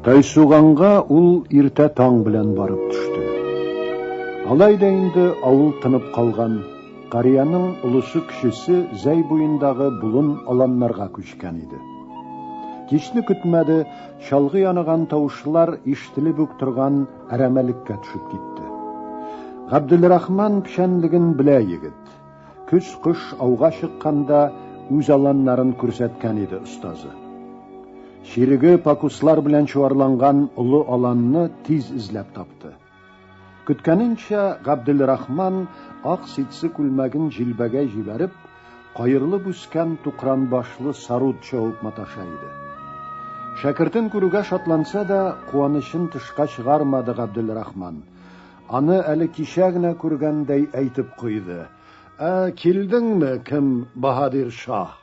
Тайсуганга ул иртә таң белән барып төште. Алай да инде авыл тынып калган, карьяның олысы-кечесе Зәй буендагы болын-аланнарга күчкән иде. Кичне көтмәде, чалгы янаган тавышлар ишетелеп үк торган әрәмәлеккә төшеп китте. Габделрахман печәнлеген белә егет. Көз-кыш ауга чыкканда үз аланнарын күрсәткән иде остазы. Чиреге пакуслар белән чуарланган олы аланны тиз эзләп тапты. Көткәненчә, Габделрахман ак ситсы күлмәген җилбәгәй җибәреп, каерылып үскән тукранбашлы сарут чабып маташа иде. Шәкертен күрүгә шатланса да, куанычын тышка чыгармады Габделрахман. Аны әле кичә генә күргәндәй әйтеп куйды, Ә, килдеңме, кем, баһадир шаһ?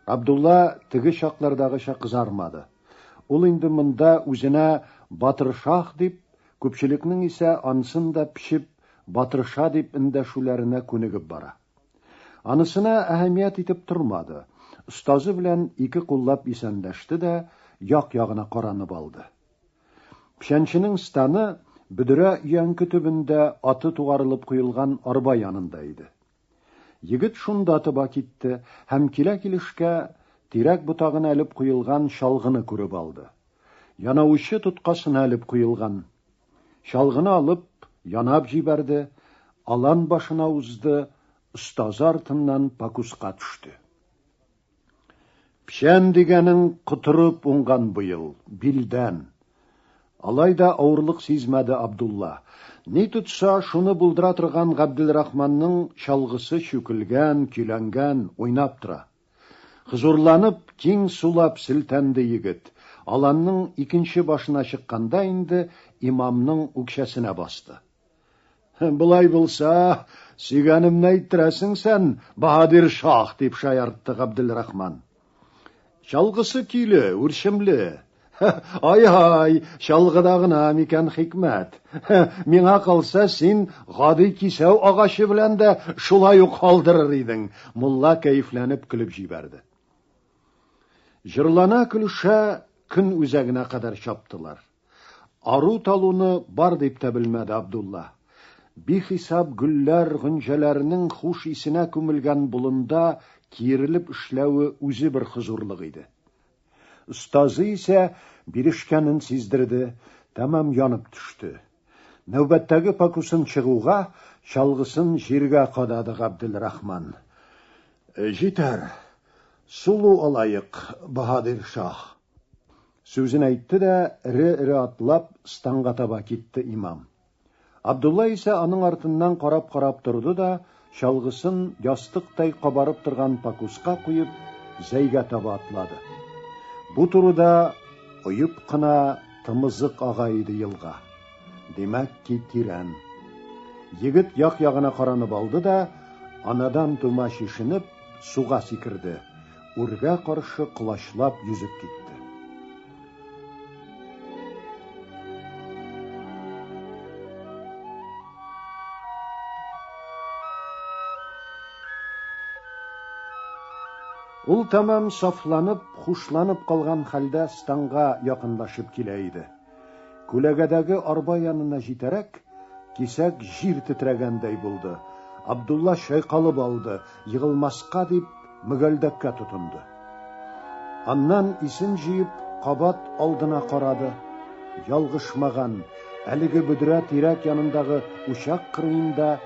Абдулла теге чаклардагыча кызармады. Ул инде монда үзенә Батыршаһ дип, күпчелекнең исә ансын да печеп Батырша дип эндәшүләренә күнегеп бара. Анысына әһәмият итеп тормады, остазы белән ике куллап исәнләште дә як-ягына каранып алды. Печәнченең станы бөдрә өянке төбендә аты тугарылып куелган арба янында иде. Егет шунда таба китте һәм килә-килешкә тирәк ботагына элеп куелган чалгыны күреп алды. Янаучы тоткасына элеп куелган. Чалгыны алып, янап җибәрде, алан башына узды, остазы артыннан пакуска төште. Печән дигәнең котырып уңган быел, билдән. Алай да авырлык сизмәде Абдулла. Ни тотса, шуны булдыра торган Габделрахманның чалгысы чүкелгән, көйләнгән, уйнап тора. Хозурланып, киң сулап селтәнде егет. Аланның икенче башына чыкканда инде имамның үкчәсенә басты. Болай булса, сөйгәнемне әйттерәсең сән, баһадир шаһ, дип шаяртты Габделрахман. Чалгысы көйле, үрчемле. Ай-һай, чалгыда гына микән хикмәт. Миңа калса, син гади кисәү агачы белән дә шулай ук алдырыр идең. Мулла кәефләнеп көлеп җибәрде. Җырлана-көлешә көн үзәгенә кадәр чаптылар. Ару-талуны бар дип тә белмәде Абдулла. Бихисап гөлләр, гөнҗәләрнең хуш исенә күмелгән болында киерелеп эшләве үзе бер хозурлык иде. Остазы исә бирешкәнен сиздерде, тәмам янып төште. Нәүбәттәге пакусын чыгуга, чалгысын җиргә кадады Габделрахман. Җитәр, сулу алаек, баһадир шаһ. Сүзен әйтте дә, эре-эре атлап, станга таба китте имам. Абдулла исә аның артыннан карап-карап торды да, чалгысын ястыктай кабарып торган пакуска куеп, Зәйгә таба атлады. Бу турыда оеп кына тымызык ага иде елга. Димәк ки, тирән. Егет як-ягына каранып алды да, анадан тума чишенеп, суга сикерде. Үргә каршы колачлап йөзеп китте. Ул тәмам сафланып, хушланып калган хәлдә станга якынлашып килә иде. Күләгәдәге арба янына җитәрәк, кисәк җир тетрәгәндәй булды. Абдулла чайкалып алды, егылмаска дип, мөгәлдәккә тотынды. Аннан исен җыеп, кабат алдына карады. Ялгышмаган, әлеге бөдрә тирәк янындагы учак кырыенда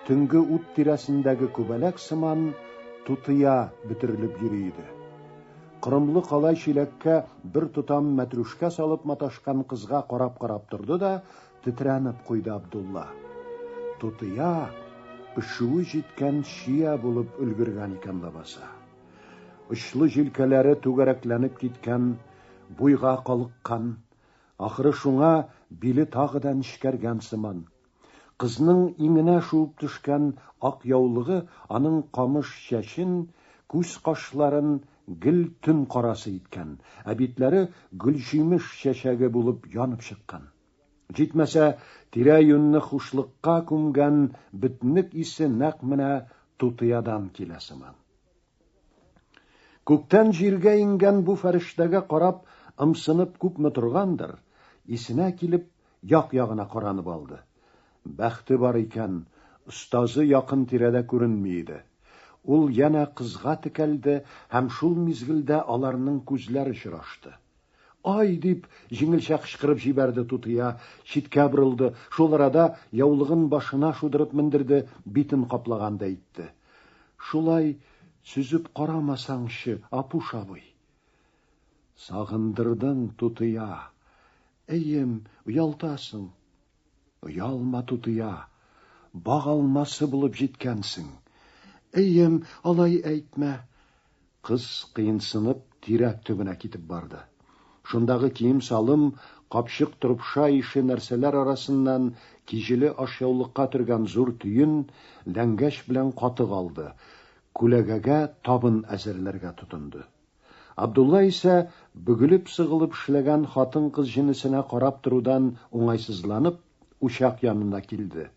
төнге ут тирәсендәге күбәләк сыман тутыя бөтерелеп йөри иде. Корымлы калай чиләккә бер тотам мәтрүшкә салып маташкан кызга карап-карап торды да, тетрәнеп куйды Абдулла. Тутыя пешүе җиткән чия булып өлгергән икән ләбаса. Очлы җилкәләре түгәрәкләнеп киткән, буйга калыккан, ахры шуңа биле тагы да нечкәргән сыман. Кызның иңенә шуып төшкән ак яулыгы аның камыш чәчен, күз-кашларын гел төн карасы иткән, ә битләре гөлҗимеш чәчәге булып янып чыккан. Җитмәсә, тирә-юньне хушлыкка күмгән бөтнек исе нәкъ менә тутыядан килә сыман. Күктән җиргә иңгән бу фәрештәгә карап Ымсынып күпме торгандыр, исенә килеп, як-ягына каранып алды. Бәхте бар икән, остазы якын-тирәдә күренми иде. Ул янә кызга текәлде һәм шул мизгелдә аларның күзләре очрашты. Ай! дип, җиңелчә кычкырып җибәрде Тутыя, читкә борылды, шул арада яулыгын башына шудырып мендерде, битен каплагандай итте. Шулай сөзеп карамасаңчы, Апуш абый! Сагындырдың, Тутыя. Әйем, оялтасың. Оялма, Тутыя, баг алмасы булып җиткәнсең. Әйем, алай әйтмә. Кыз, кыенсынып, тирәк төбенә китеп барды. Шундагы кием-салым, капчык-торыпша ише нәрсәләр арасыннан киҗеле ашъяулыкка төргән зур төен, ләңгәч белән катык алды, күләгәгә табын әзерләргә тотынды. Абдулла исә бөгелеп-сыгылып эшләгән хатын-кыз җенесенә карап торудан уңайсызланып, учак янына килде.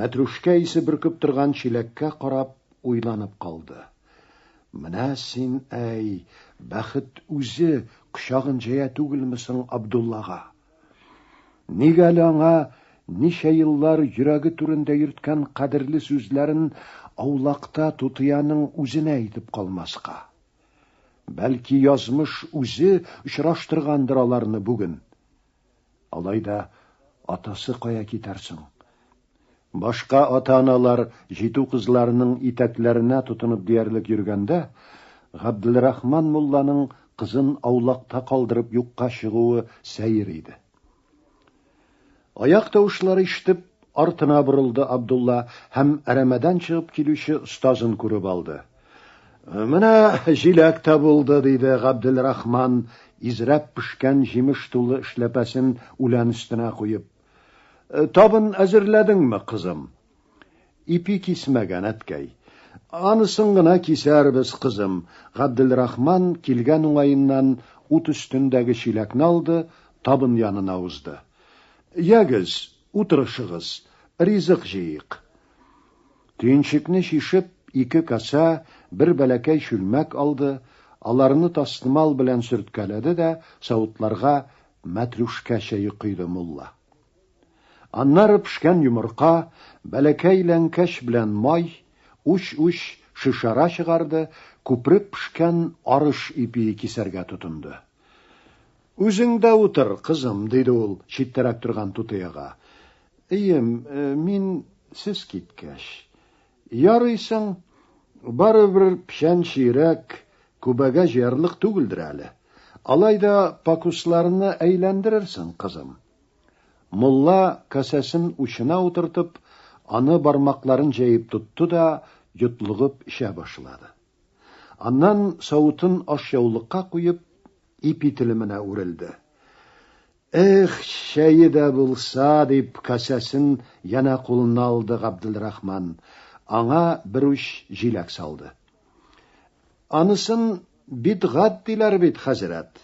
Мәтрүшкә исе бөркеп торган чиләккә карап, уйланып калды. Менә син, әй, бәхет үзе кочагын җәя түгелме соң Абдуллага? Нигә әле аңа ничә еллар йөрәге түрендә йөрткән кадерле сүзләрен аулакта Тутыяның үзенә әйтеп калмаска? Бәлки, язмыш үзе очраштыргандыр аларны бүген. Алай да атасы кая китәр соң? Башка ата-аналар җитү кызларының итәкләренә тотынып диярлек йөргәндә, Габделрахман мулланың кызын аулакта калдырып юкка чыгуы сәер иде. Аяк тавышлары ишетеп, артына борылды Абдулла һәм әрәмәдән чыгып килүче остазын күреп алды. Менә җиләк тә булды, диде Габделрахман, изрәп пешкән җимеш тулы эшләпәсен үлән өстенә куеп. Табын әзерләдеңме, кызым? Ипи кисмәгән, әткәй. Анысын гына кисәрбез, кызым. Габделрахман килгән уңаеннан ут өстендәге чиләкне алды, табын янына узды. Ягез, утырышыгыз, ризык җыйыйк. Төенчекне чишеп, ике касә, бер бәләкәй чүлмәк алды, аларны тастымал белән сөрткәләде дә савытларга мәтрүшкә чәе койды мулла. Аннары пешкән йомырка, бәләкәй ләңкәч белән май, уч-уч шишара чыгарды, күпереп пешкән арыш ипие кисәргә тотынды. Үзең дә утыр, кызым, диде ул читтәрәк торган тутыяга. Ием, э, мин сез киткәч. Ярый соң, барыбер печән чирәк, күбәгә җыярлык түгелдер әле. Алай да пакусларны әйләндерерсең, кызым. Мулла касәсен учына утыртып, аны бармакларын җәеп тотты да йотлыгып эчә башлады. Аннан савытын ашъяулыкка куеп, ипи телеменә үрелде. Эх, чәе дә булса, дип касәсен янә кулына алды Габделрахман. Аңа бер уч җиләк салды. Анысын бидгать диләр бит, хәзрәт.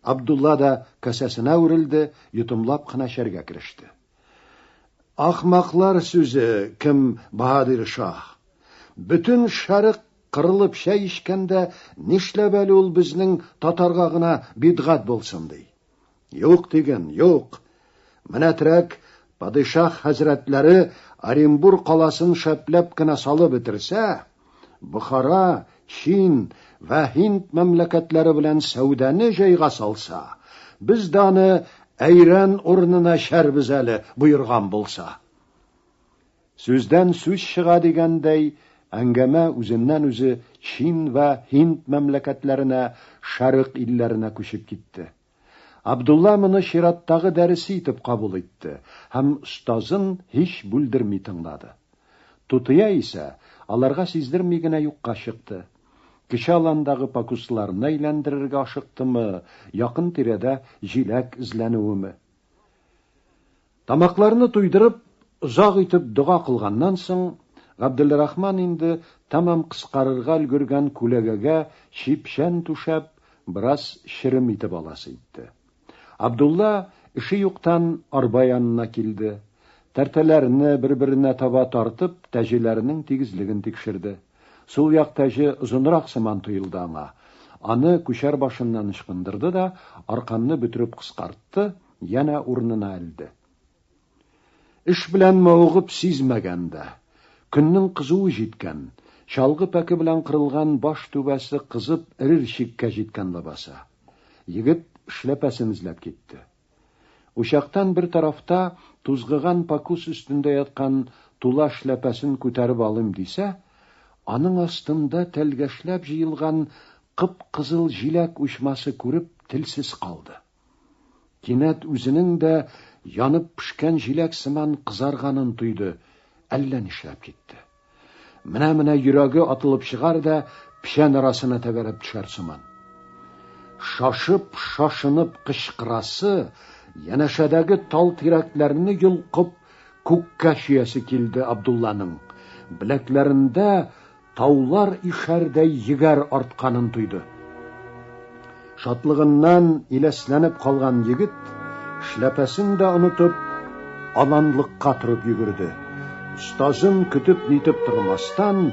Абдулла да касәсенә үрелде, йотымлап кына эчәргә кереште. Ахмаклар сүзе, кем Баһадир шаһ. Бөтен шәрык кырылып чәй эчкәндә, нишләп әле ул безнең татарга гына бидгать булсын ди. Юк диген, юк. Менәтрәк падишаһ хәзрәтләре Оренбур каласын шәпләп кенә салып бетерсә, Бохара, Чин вә Һинд мәмләкәтләре белән сәүдәне җайга салса, без дә аны әйрән урынына эчәрбез әле, боерган булса. Сүздән сүз чыга дигәндәй, әңгәмә үзеннән-үзе Чин вә Һинд мәмләкәтләренә, Шәрык илләренә күчеп китте. Абдулла моны чираттагы дәресе итеп кабул итте һәм остазын һич бүлдерми тыңлады. Тутыя исә аларга сиздерми генә юкка чыкты. Кече аландагы пакусларны әйләндерергә ашыктымы, якын-тирәдә җиләк эзләнүеме? Тамакларны туйдырып, озак итеп дога кылганнан соң, Габделрахман инде тәмам кыскарырга өлгергән күләгәгә чипчән түшәп, бераз черем итеп аласы итте. Абдулла эше юктан арба янына килде. Тәртәләрне бер-беренә таба тартып, тәҗеләренең тигезлеген тикшерде. Сул як тәҗе озынрак сыман тоелды аңа. Аны күчәр башыннан ычкындырды да, арканны бөтереп кыскартты, янә урынына элде. Эш белән мавыгып сизмәгән дә. Көннең кызуы җиткән, чалгы пәке белән кырылган баш түбәсе кызып эрер чиккә җиткән ләбаса. Егет эшләпәсен эзләп китте. Учактан бер тарафта тузгыган пакус өстендә яткан тула эшләпәсен күтәреп алыйм дисә, аның астында тәлгәшләп җыелган кып-кызыл җиләк учмасы күреп телсез калды. Кинәт үзенең дә янып пешкән җиләк сыман кызарганын тойды, әллә нишләп китте. Менә-менә йөрәге атылып чыгар да печән арасына тәгәрәп төшәр сыман. Шашып, шашынып кычкырасы, янәшәдәге тал-тирәкләрне йолкып, күккә чөясе килде Абдулланың. Беләкләрендә таулар ишәрдәй егәр артканын тойды. Шатлыгыннан иләсләнеп калган егет, эшләпәсен дә онытып, аланлыкка торып йөгерде. Остазын көтеп-нитеп тормастан,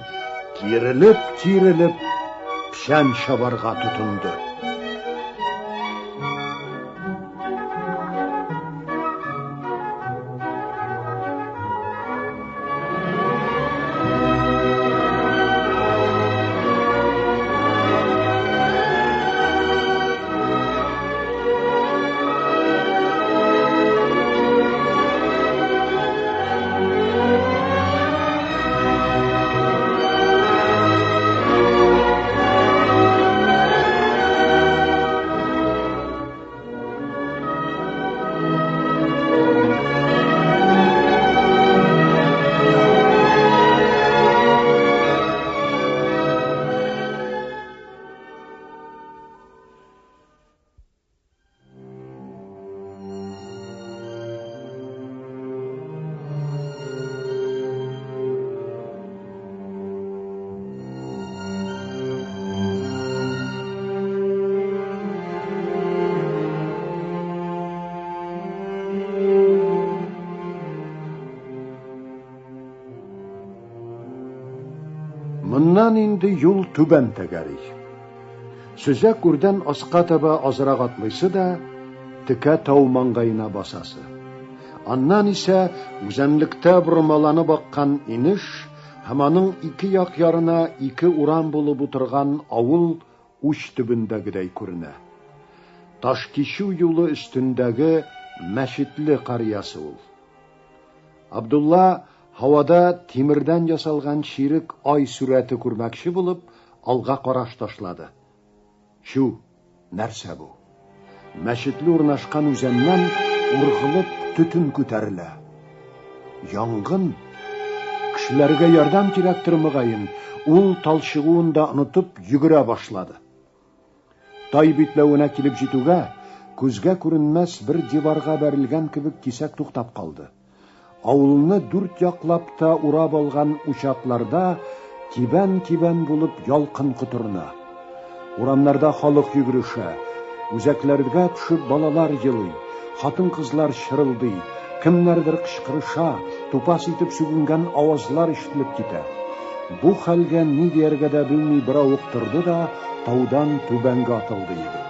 киерелеп-киерелеп, печән чабарга тотынды. Моннан инде юл түбән тәгәри. Сөзәк үрдән аска таба азрак атлыйсы да, текә тау маңгаена басасы. Аннан исә үзәнлектә бормаланып аккан инеш һәм аның ике як ярына ике урам булып утырган авыл уч төбендәгедәй күренә. Ташкичү юлы өстендәге Мәчетле карьясы ул. Абдулла һавада тимердән ясалган чирек ай сурәте күрмәкче булып, алга караш ташлады. Чү, нәрсә бу? Мәчетле урнашкан үзәннән ургылып төтен күтәрелә. Янгын! Кешеләргә ярдәм кирәктер мөгаен, ул талчыгуын да онытып йөгерә башлады. Тай битләвенә килеп җитүгә, күзгә күренмәс бер диварга бәрелгән кебек кисәк туктап калды. Авылны дүрт яклап та урап алган учакларда кибән-кибән булып ялкын котырына. Урамнарда халык йөгерешә, үзәкләргә төшеп балалар елый, хатын-кызлар чырылдый, кемнәрдер кычкырыша, тупас итеп сүгенгән авазлар ишетелеп китә. Бу хәлгә ни дияргә дә белми беравык торды да таудан түбәнгә атылды егет.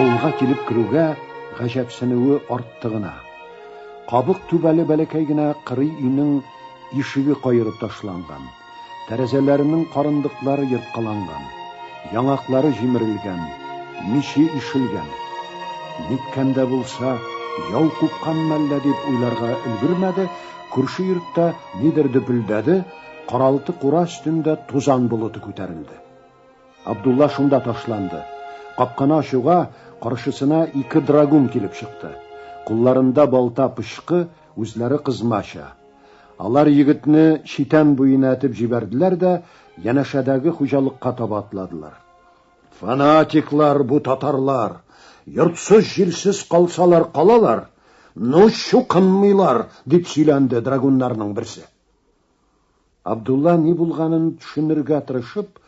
Авылга килеп керүгә гаҗәпсенүе артты гына. Кабык түбәле бәләкәй генә кырый өйнең ишеге каерып ташланган, тәрәзәләренең карындыклары ерткаланган, яңаклары җимерелгән, миче ишелгән. Ниткән дә булса, яу купкан мәллә дип уйларга өлгермәде, күрше йортта нидер дөпелдәде, каралты-кура өстендә тузан болыты күтәрелде. Абдулла шунда ташланды. Капканы ачуга, каршысына ике драгун килеп чыкты. Кулларында балта, пычкы, үзләре кызмача. Алар егетне читән буена этеп җибәрделәр дә, янәшәдәге хуҗалыкка таба атладылар. Фанатиклар бу татарлар! Йортсыз-җирсез калсалар калалар, ну чукынмыйлар, дип сөйләнде драгуннарның берсе. Абдулла ни булганын төшенергә тырышып,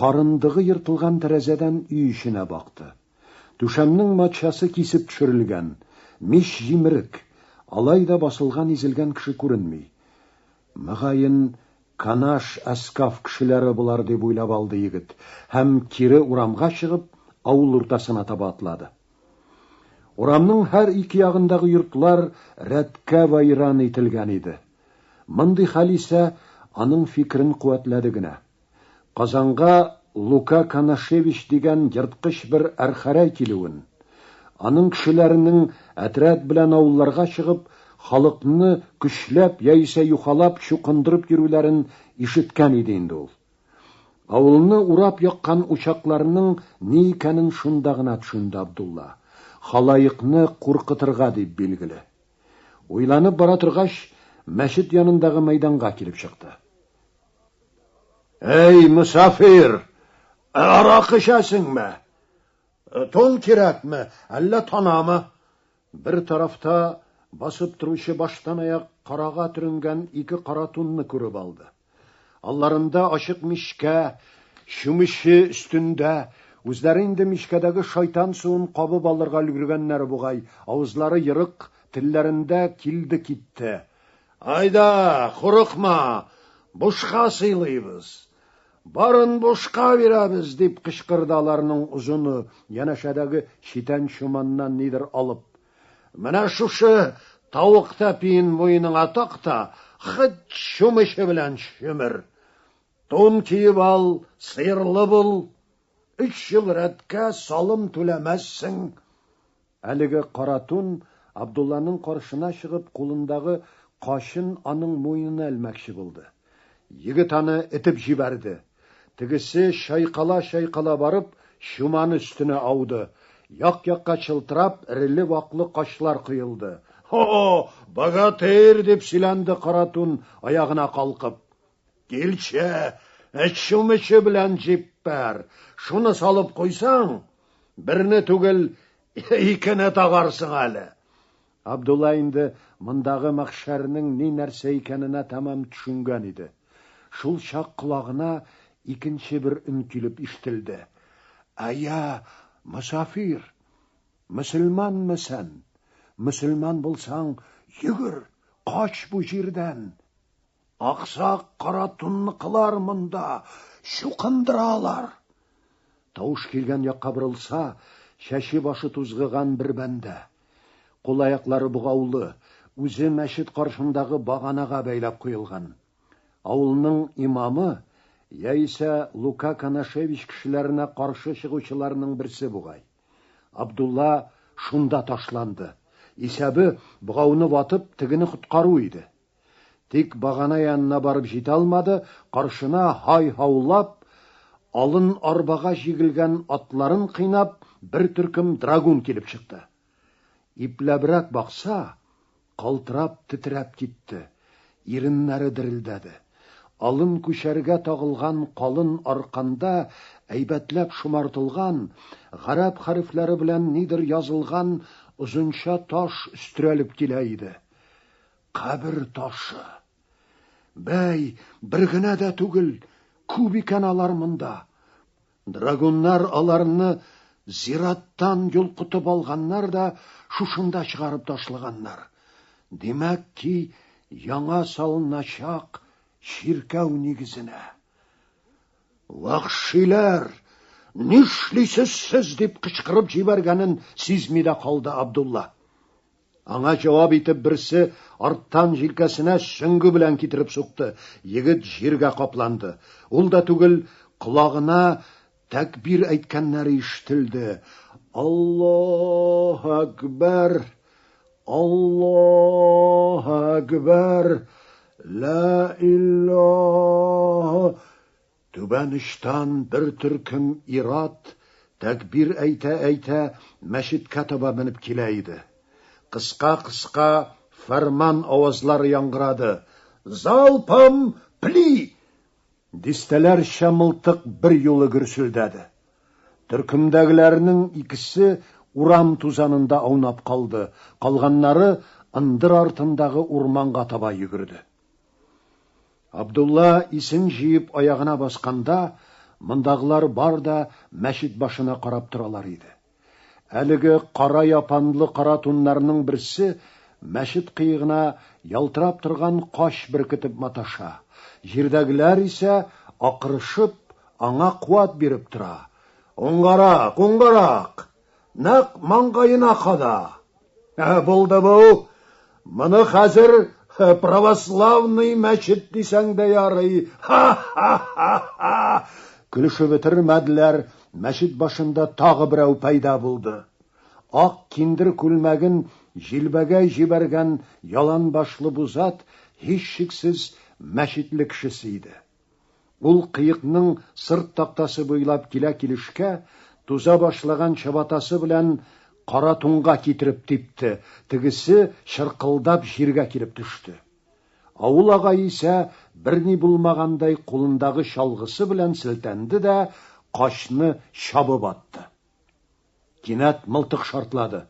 карындыгы ертылган тәрәзәдән өй эченә бакты. Түшәмнең матчасы кисеп төшерелгән, Мич җимерек, алай да басылган-изелгән кеше күренми. Мөгаен, Канаш Әскаф кешеләре болар дип уйлап алды егет һәм кире урамга чыгып, авыл уртасына таба атлады. Урамның һәр ике ягындагы йортлар рәткә вәйран ителгән иде. Мондый хәл исә аның фикерен куәтләде генә. Казанга Лука Канашевич дигән ерткыч бер әрхәрәй килүен, аның кешеләренең әтрәт белән авылларга чыгып, халыкны көчләп яисә юхалап чукындырып йөрүләрен ишеткән иде инде ул. Авылны урап яккан учакларның ни икәнен шунда гына төшенде Абдулла. Халаекны куркытырга дип билгеле. Уйланып бара торгач, мәчет янындагы мәйданга килеп чыкты. Әй, мөсафир! Аракы эчәсеңме? Тон кирәкме, әллә танамы? Бер тарафта басып торучы баштан-аяк карага төренгән ике кара тунны күреп алды. Алларында ачык мичкә, чүмече өстендә, үзләре инде мичкәдәге шайтан суын кабып алырга өлгергәннәр бугай, авызлары ерык, телләрендә килде-китте. Айда, курыкма, бушка сыйлыйбыз. Барын бушка бирәбез, дип кычкырды аларның озыны, янәшәдәге читән чуманнан нидер алып. Менә шушы тавык тәпиен муеныңа так та, хет чүмече белән чөмер. Тун киеп ал, сыерлы бул. Өч ел рәткә салым түләмәссең. Әлеге Каратун Абдулланың каршына чыгып, кулындагы качын аның муенына элмәкче булды. Егет аны этеп җибәрде. Тегесе чайкала-чайкала барып, чуман өстенә ауды. Як-якка чылтырап, эреле-ваклы качлар коелды. Хо, богатырь! дип сөйләнде Каратун, аягына калкып. Килче, чүмече белән җиппәр. Шуны салып куйсаң, берне түгел, икене тагарсың әле. Абдулла инде мондагы мәхшәрнең ни нәрсә икәненә тәмам төшенгән иде. Шул чак колагына икенче бер өн килеп ишетелде. Әйә, мосафир, мөселманмы сән? Мөселман булсаң, йөгер, кач бу җирдән. Аксак Каратунныкылар монда, чукындыралар. Тавыш килгән якка борылса, чәче-башы тузгыган бер бәндә. Кул-аяклары богаулы, үзе мәчет каршындагы баганага бәйләп куелган. Авылның имамы яисә Лука Канашевич кешеләренә каршы чыгучыларның берсе бугай. Абдулла шунда ташланды. Исәбе, богауны ватып, тегене коткару иде. Тик багана янына барып җитә алмады, каршына һай-һаулап, алын арбага җигелгән атларын кыйнап, бер төркем драгун килеп чыкты. Ипләбрәк бакса, калтырап тетрәп китте, иреннәре дерелдәде. Алын күчәргә тагылган калын арканда әйбәтләп шомартылган, гарәп хәрефләре белән нидер язылган озынча таш өстерәлеп килә иде. Кабер ташы. Бәй, бер генә дә түгел, күп икән алар монда. Драгуннар аларны зираттан йолкытып алганнар да шушында чыгарып ташлаганнар. Димәк ки, яңа салыначак чиркәү нигезенә. Вәхшиләр! Нишлисез сез? дип кычкырып җибәргәнен сизми дә калды Абдулла. Аңа җавап итеп берсе арттан җилкәсенә сөңге белән китереп сукты. Егет җиргә капланды. Ул да түгел, колагына тәкбир әйткәннәре ишетелде. Аллаһу әкбәр! Аллаһу әкбәр! Ла илаһа Түбән очтан бер төркем ир-ат, тәкбир әйтә-әйтә, мәчеткә таба менеп килә иде. Кыска-кыска фәрман авазлары яңгырады, Залпом пли! Дистәләрчә мылтык берьюлы гөрселдәде. Төркемдәгеләрнең икесе урам тузанында аунап калды, калганнары ындыр артындагы урманга таба йөгерде. Абдулла исен җыеп аягына басканда, мондагылар бар да мәчет башына карап торалар иде. Әлеге кара япанлы кара туннарның берсе мәчет кыегына ялтырап торган кач беркетеп маташа. Җирдәгеләр исә, акырышып, аңа куәт биреп тора. Уңгарак, уңгарак! Нәкъ маңгаена када! Ә, булды бу! Моны хәзер православный мәчет дисәң дә ярый. Ха-ха-ха-ха! Көлешеп бетермәделәр, мәчет башында тагы берәү пәйда булды. Ак киндер күлмәген җилбәгәй җибәргән яланбашлы бу зат, һичшиксез, мәчетле кешесе иде. Ул кыекның сырт тактасы буйлап килә-килешкә, туза башлаган чабатасы белән кара тунга китереп типте, тегесе чыркылдап җиргә килеп төште. Авыл агае исә берни булмагандай кулындагы чалгысы белән селтәнде дә качны чабып атты. Кинәт мылтык шартлады.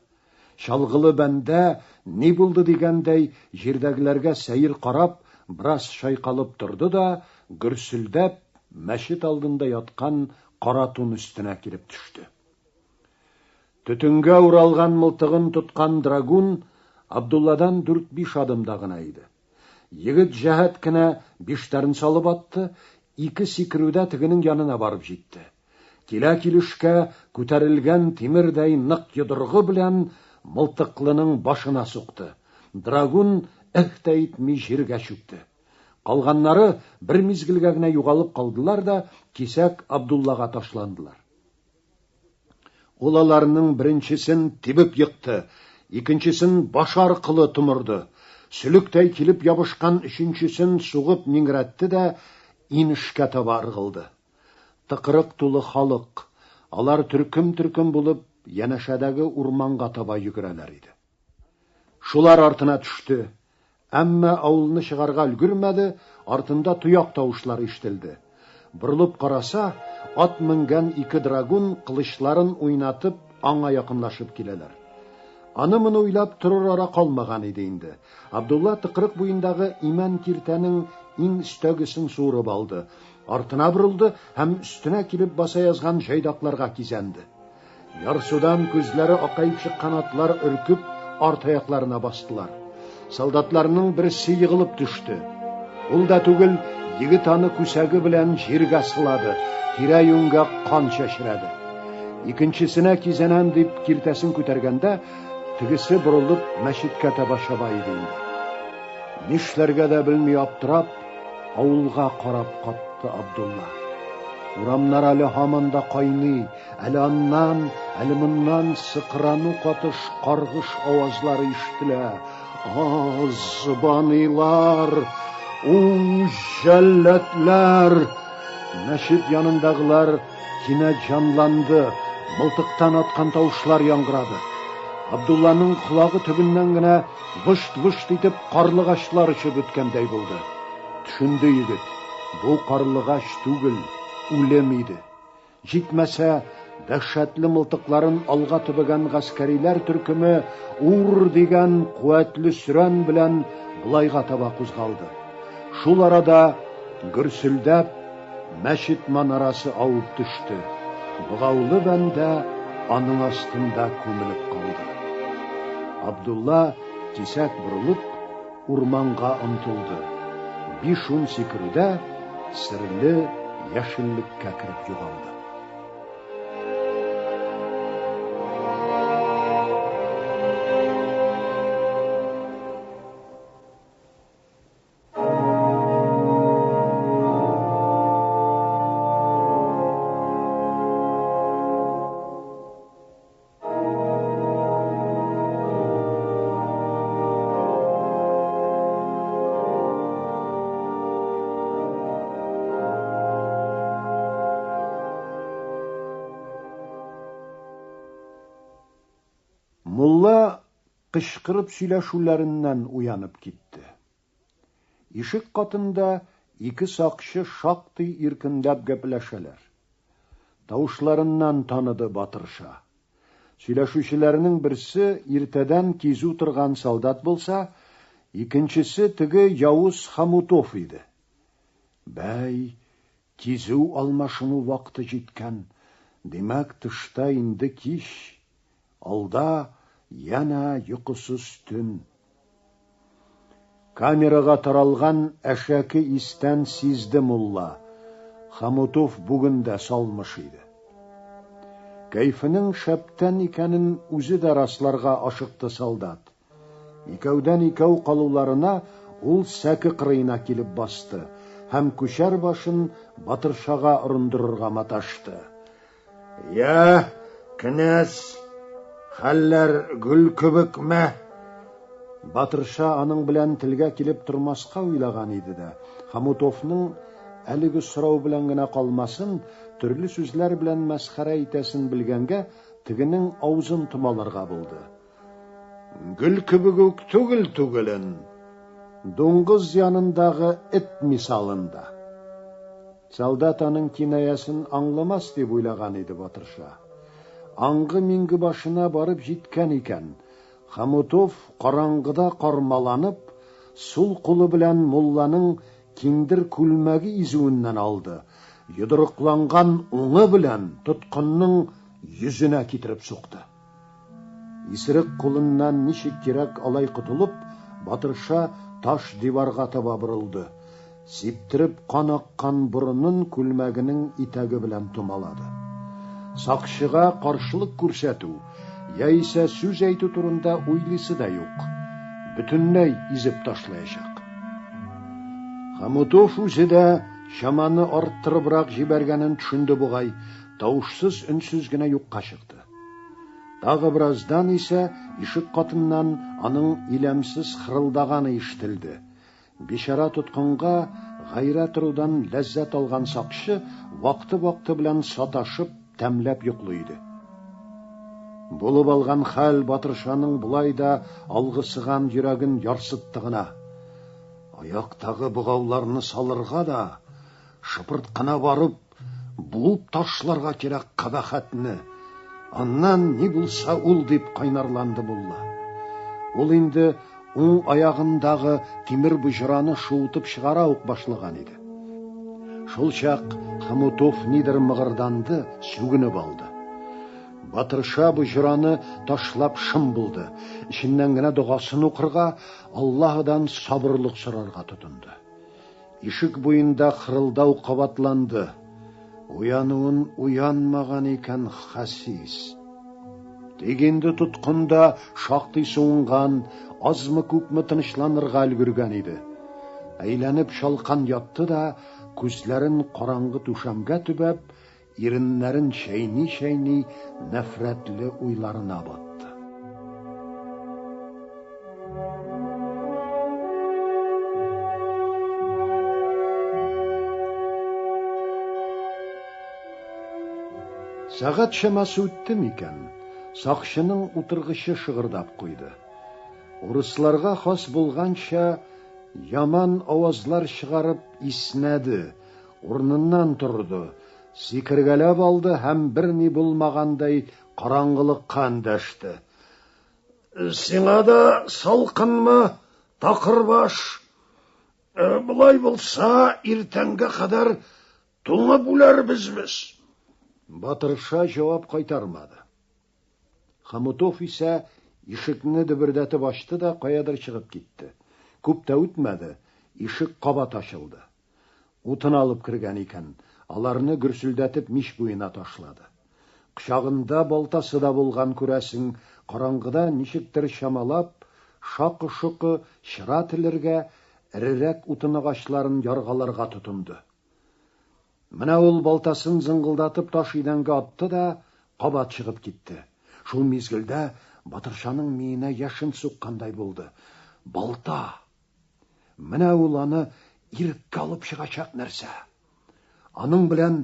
Чалгылы бәндә, ни булды дигәндәй, җирдәгеләргә сәер карап, бераз чайкалып торды да, гөрселдәп, мәчет алдында яткан кара тун өстенә килеп төште. Төтенгә уралган мылтыгын тоткан драгун Абдулладан дүрт-биш адымда гына иде. Егет җәһәт кенә биштәрен салып атты, ике сикерүдә тегенең янына барып җитте. Килә-килешкә күтәрелгән тимердәй нык йодрыгы белән мылтыклының башына сукты. Драгун эһ тә итми җиргә чүкте. Калганнары бер мизгелгә генә югалып калдылар да кисәк Абдуллага ташландылар. Ул аларның беренчесен тибеп екты, икенчесен башы аркылы томырды. Сөлектәй килеп ябышкан өченчесен сугып миңрәтте дә инешкә таба ыргылды. Тыкрык тулы халык. Алар төркем-төркем булып янәшәдәге урманга таба йөгерәләр иде. Шулар артына төште. Әмма авылны чыгарга өлгермәде, артында тояк тавышлары ишетелде. Борылып караса, ат менгән ике драгун кылычларын уйнатып аңа якынлашып киләләр. Аны-моны уйлап торыр ара калмаган иде инде. Абдулла тыкрык буендагы имән киртәнең иң өстәгесен суырып алды. Артына борылды һәм өстенә килеп баса язган җайдакларга кизәнде. Ярсудан күзләре акаеп чыккан атлар өркеп арт аякларына бастылар. Солдатларның берсе егылып төште. Ул да түгел, егет аны күсәге белән җиргә сылады, тирә-юньгә кан чәчрәде. Икенчесенә кизәнәм дип киртәсен күтәргәндә, тегесе борылып мәчеткә таба чаба иде инде. Нишләргә дә белми аптырап, Авылга карап катты Абдулла. Урамнар әле һаман да кайный, әле аннан, әле моннан сыкрану катыш каргыш авазлары ишетелә. Азбаныйлар! У, җәлләтләр! Мәчет янындагылар кинәт җанланды, мылтыктан аткан тавышлар яңгырады. Абдулланың колагы төбеннән генә Выжт-выжт итеп карлыгачлар очып үткәндәй булды. Төшенде егет, бу карлыгач түгел, үлем иде. Җитмәсә, дәһшәтле мылтыкларын алга төбәгән гаскәриләр төркеме ур дигән куәтле сөрән белән болайга таба кузгалды. Шул арада гөрселдәп мәчет манарасы авып төште. Богаулы бәндә аның астында күмелеп калды. Абдулла кисәк борылып, урманга омтылды. Биш-ун сикерүдә серле яшеллеккә кереп югалды. Мулла кычкырып сөйләшүләреннән уянып китте. Ишек катында ике сакчы шактый иркенләп гәпләшәләр. Тавышларыннан таныды Батырша. Сөйләшүчеләрнең берсе иртәдән кизү торган солдат булса, икенчесе теге явыз Хомутов иде. Бәй, кизү алмашыну вакыты җиткән, димәк, тышта инде кич. Алда янә йокысыз төн. Камерага таралган әшәке истән сизде мулла, Хомутов бүген дә салмыш иде. Кәефенең шәптән икәнен үзе дә расларга ашыкты солдат. Икәүдән-икәү калуларына ул сәке кырыена килеп басты һәм күчәр башын Батыршага орындырырга маташты. Я, кенәз, хәлләр гөл кебекме? Батырша аның белән телгә килеп тормаска уйлаган иде дә, Хомутовның әлеге сорау белән генә калмасын, төрле сүзләр белән мәсхәрә итәсен белгәнгә, тегенең авызын томаларга булды. Гөл кебек үк түгел түгелен, дуңгыз янындагы эт мисалында. Солдат аның кинаясен аңламас дип уйлаган иде Батырша. Аңгы-миңге башына барып җиткән икән. Хомутов караңгыда кармаланып, сул кулы белән мулланың киндер күлмәге изүеннән алды, йодрыкланган уңы белән тоткынның йөзенә китереп сукты. Исерек кулыннан ничек кирәк алай котылып, Батырша таш диварга таба борылды. Сиптереп кан аккан борынын күлмәгенең итәге белән томалады. Сакчыга каршылык күрсәтү, яисә сүз әйтү турында уйлыйсы да юк. Бөтенләй изеп ташлаячак. Хомутов үзе дә чаманы арттырыбрак җибәргәнен төшенде бугай, тавышсыз-өнсез генә юкка чыкты. Тагы бераздан исә ишек катыннан аның иләмсез хырылдаганы ишетелде. Бичара тоткынга гайрәт орудан ләззәт алган сакчы вакты-вакты белән саташып, тәмләп йоклый иде. Булып алган хәл Батыршаның болай да алгысыган йөрәген ярсытты гына. Аяктагы богауларны салырга да, шыпырт кына барып, Буып ташларга кирәк кабахәтне. Аннан ни булса ул, дип кайнарланды мулла. Ул инде уң аягындагы тимер боҗраны шуытып чыгара ук башлаган иде. Шулчак Хомутов нидер мыгырданды, сүгенеп алды. Батырша боҗраны ташлап шым булды. Эченнән генә догасын укырга, Аллаһыдан сабырлык сорарга тотынды. Ишек буенда хырылдау кабатланды. Уянуын уянмаган икән хәсис. Тик инде тоткын да шактый суынган, азмы-күпме тынычланырга өлгергән иде. Әйләнеп чалкан ятты да, күзләрен караңгы түшәмгә төбәп, Иреннәрен чәйни-чәйни нәфрәтле уйларына батты. Сәгать чамасы үтте микән, сакчының утыргычы шыгырдап куйды. Урысларга хас булганча, яман авазлар чыгарып иснәде, Урыныннан торды, сикергәләп алды һәм берни булмагандай караңгылыкка эндәште. Сиңа да салкынмы, такырбаш? Э, болай булса, иртәнгә кадәр туңып үләрбез без. Батырша җавап кайтармады. Хомутов исә ишекне дөбердәтеп ачты да каядыр чыгып китте. Күп тә үтмәде, ишек кабат ачылды. Утын алып кергән икән, аларны гөрселдәтеп мич буена ташлады. Кочагында балтасы да булган, күрәсең, караңгыда ничектер чамалап, шакы-шокы чыра телергә, эрерәк утын агачларын яргаларга тотынды. Менә ул балтасын зыңгылдатып таш идәнгә атты да кабат чыгып китте. Шул мизгелдә Батыршаның миенә яшен суккандай булды. Балта! Менә ул аны иреккә алып чыгачак нәрсә. Аның белән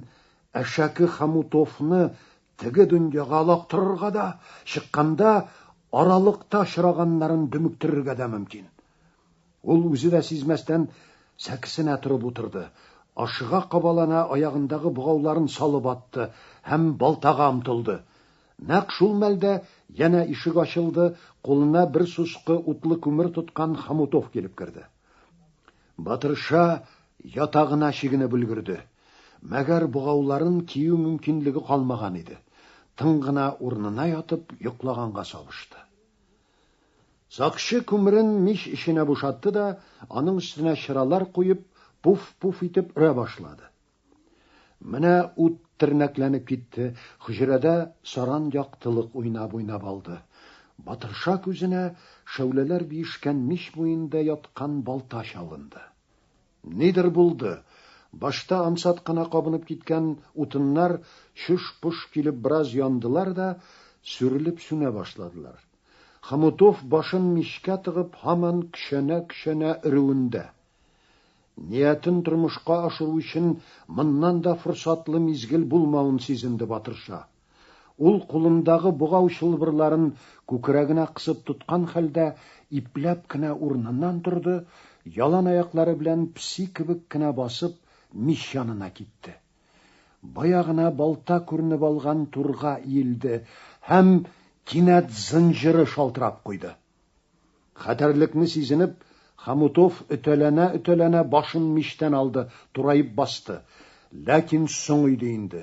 әшәке Хомутовны теге дөньяга олактырырга да, чыкканда аралыкта очраганнарын дөмектерергә дә мөмкин. Ул үзе дә сизмәстән сәкесенә торып утырды. Ашыга-кабалана аягындагы богауларын салып атты һәм балтага омтылды. Нәкъ шул мәлдә янә ишек ачылды, кулына бер соскы утлы күмер тоткан Хомутов килеп керде. Батырша ятагына чигенеп өлгерде. Мәгәр богауларын кию мөмкинлеге калмаган иде. тын гына урынына ятып йоклаганга сабышты. Сакчы күмерен мич эченә бушатты да, аның өстенә чыралар куеп, пуф-пуф итеп өрә башлады. Менә ут тернәкләнеп китте, хөҗрәдә саран яктылык уйнап-уйнап алды. Батырша күзенә шәүләләр биешкән мич буенда яткан балта чалынды. Нидер булды. Башта ансат кына кабынып киткән утыннар чыш-пыш килеп бераз яндылар да, сүрелеп сүнә башладылар. Хомутов башын мичкә тыгып һаман көчәнә-көчәнә өрүендә. Ниятен тормышка ашыру өчен моннан да форсатлы мизгел булмавын сизенде Батырша. Ул кулындагы богау чылбырларын күкрәгенә кысып тоткан хәлдә ипләп кенә урыныннан торды, ялан аяклары белән песи кебек кенә басып, мич янына китте. Бая гына балта күренеп алган турга иелде һәм кинәт зынҗыры шалтырап куйды. Хәтәрлекне сизенеп, Хомутов өтәләнә-өтәләнә башын мичтән алды, тураеп басты. Ләкин соң иде инде.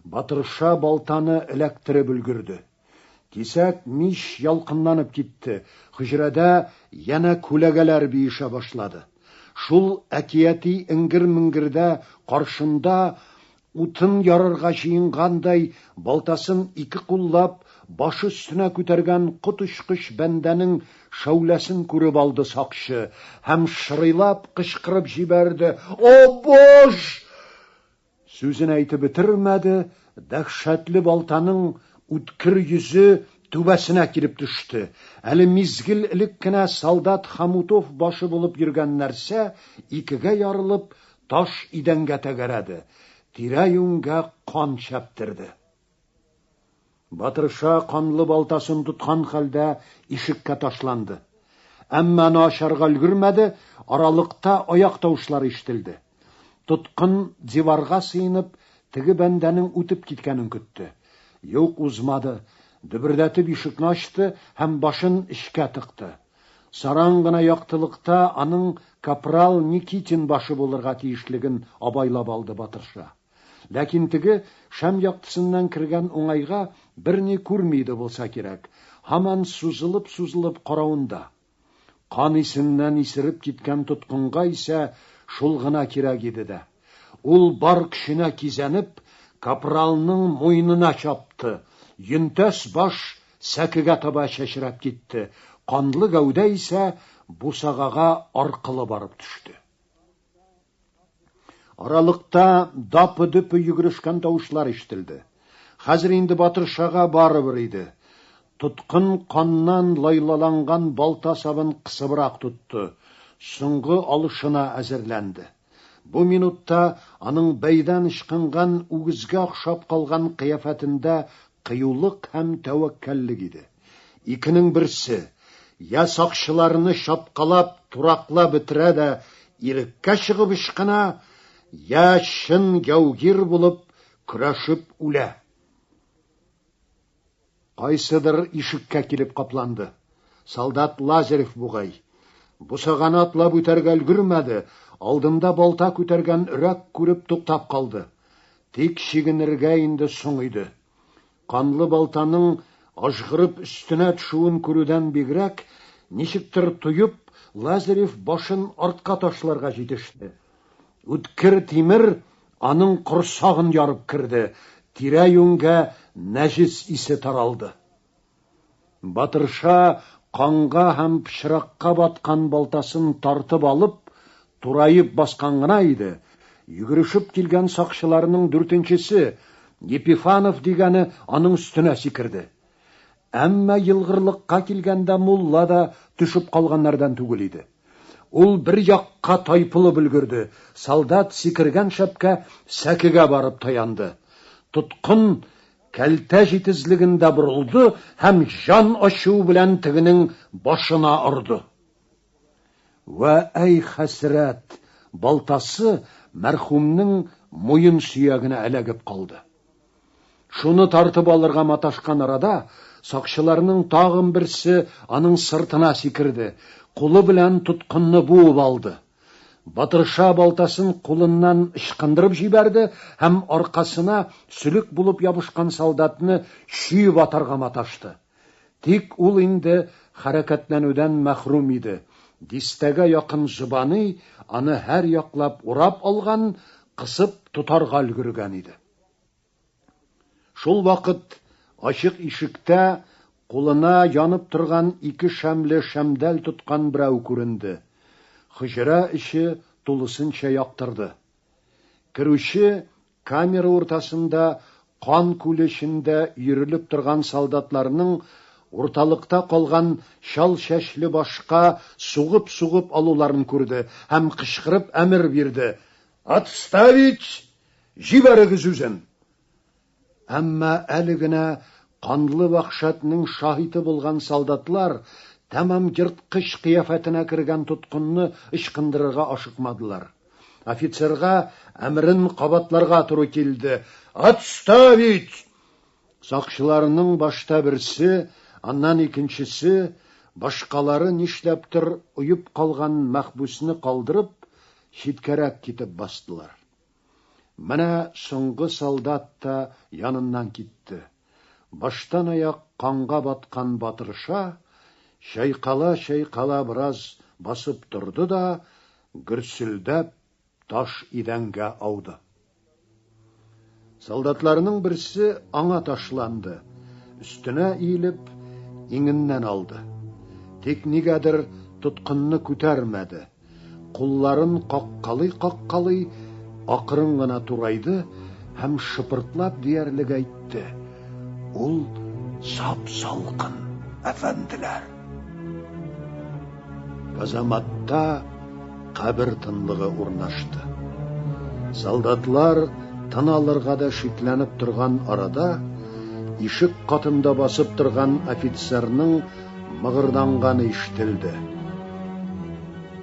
Батырша балтаны эләктереп өлгерде. Кисәк мич ялкынланып китте, хөҗрәдә янә күләгәләр биешә башлады. Шул әкияти эңгер-меңгердә каршында утын ярырга җыенгандай, балтасын ике куллап, башы өстенә күтәргән коточкыч бәндәнең шәүләсен күреп алды сакчы һәм шырыйлап кычкырып җибәрде: "О, бож!" Сүзен әйтеп бетермәде, дәһшәтле балтаның үткер йөзе түбәсенә килеп төште. Әле мизгел элек кенә солдат Хомутов башы булып йөргән нәрсә икегә ярылып, таш идәнгә тәгәрәде, тирә-юньгә кан чәптерде. Батырша канлы балтасын тоткан хәлдә ишеккә ташланды. Әмма аны ачарга өлгермәде, аралыкта аяк тавышлары ишетелде. Тоткын диварга сыенып, теге бәндәнең үтеп киткәнен көтте. Юк, узмады. Дөбердәтеп ишекне ачты һәм башын эчкә тыкты. Саран гына яктылыкта аның капрал Никитин башы булырга тиешлеген абайлап алды Батырша. Ләкин теге шәм яктысыннан кергән уңайга берни күрми иде булса кирәк, һаман сузылып-сузылып каравында. Кан исеннән исереп киткән тоткынга исә шул гына кирәк иде дә. Ул бар көченә кизәнеп, капралның муенына чапты. Йөнтәс баш сәкегә таба чәчрәп китте, канлы гәүдә исә бусагага аркылы барып төште. Аралыкта дапы-дөпе йөгерешкән тавышлар ишетелде. Хәзер инде Батыршага барыбер иде. Тоткын каннан лайлаланган балта сабын кысыбрак тотты, соңгы алышына әзерләнде. Бу минутта аның бәйдән ычкынган үгезгә охшап калган кыяфәтендә кыюлык һәм тәвәккәллек иде. Икенең берсе, я сакчыларны чапкалап, тураклап бетерә дә иреккә чыгып ычкына, я чын яугир булып көрәшеп үлә. Кайсыдыр ишеккә килеп капланды. Солдат Лазарев бугай. Бусаганы атлап үтәргә өлгермәде, алдында балта күтәргән өрәк күреп туктап калды. Тик чигенергә инде соң иде. Канлы балтаның ажгырып өстенә төшүен күрүдән бигрәк, ничектер тоеп, Лазарев башын артка ташларга җитеште. Үткер тимер аның корсагын ярып керде, тирә-юньгә нәҗес исе таралды. Батырша канга һәм пычракка баткан балтасын тартып алып, тураеп баскан гына иде, йөгерешеп килгән сакчыларның дүртенчесе, Епифанов дигәне аның өстенә сикерде. Әмма елгырлыкка килгәндә мулла да төшеп калганнардан түгел иде. Ул бер якка тайпылып өлгерде, солдат сикергән шәпкә сәкегә барып таянды. Тоткын Кәлтә җитезлегендә борылды һәм җан ачуы белән тегенең башына орды. Вә әй хәсрәт, балтасы мәрхүмнең муен сөягенә эләгеп калды. Шуны тартып алырга маташкан арада, сакчыларның тагын берсе аның сыртына сикерде, кулы белән тоткынны буып алды. Батырша балтасын кулыннан ычкындырып җибәрде һәм аркасына сөлек булып ябышкан солдатны чөеп атарга маташты. Тик ул инде хәрәкәтләнүдән мәхрүм иде. Дистәгә якын зобаный аны һәр яклап урап алган, кысып тотарга өлгергән иде. Шул вакыт ачык ишектә кулына янып торган ике шәмле шәмдәл тоткан берәү күренде. Хөҗрә эче тулысынча яктырды. Керүче камера уртасында кан күле эчендә өерелеп торган солдатларның урталыкта калган чал чәчле башка сугып-сугып алуларын күрде һәм кычкырып әмер бирде, Отставить! Җибәрегез үзен! Әмма әле генә канлы вәхшәтнең шаһиты булган солдатлар тәмам ерткыч кыяфәтенә кергән тоткынны ычкындырырга ашыкмадылар. Офицерга әмерен кабатларга туры килде. Отставить! Сакчыларның башта берсе, аннан икенчесе, башкалары нишләптер оеп калган мәхбүсне калдырып, читкәрәк китеп бастылар. Менә соңгы солдат та яныннан китте. Баштан-аяк канга баткан Батырша, чайкала-чайкала бераз басып торды да, гөрселдәп таш идәнгә ауды. Солдатларның берсе аңа ташланды, өстенә иелеп, иңеннән алды. Тик нигәдер тоткынны күтәрмәде. Кулларын каккалый-каккалый, акрын гына турайды һәм шыпыртлап диярлек әйтте, Ул сап-салкын, әфәнделәр. Казаматта кабер тынлыгы урнашты. Солдатлар тын алырга да шикләнеп торган арада, ишек катында басып торган офицерның мыгырданганы ишетелде.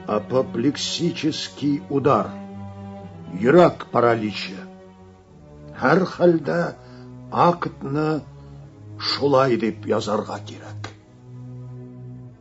Апоплексический удар. Йөрәк параличы. Һәрхәлдә актны шулай дип язарга кирәк.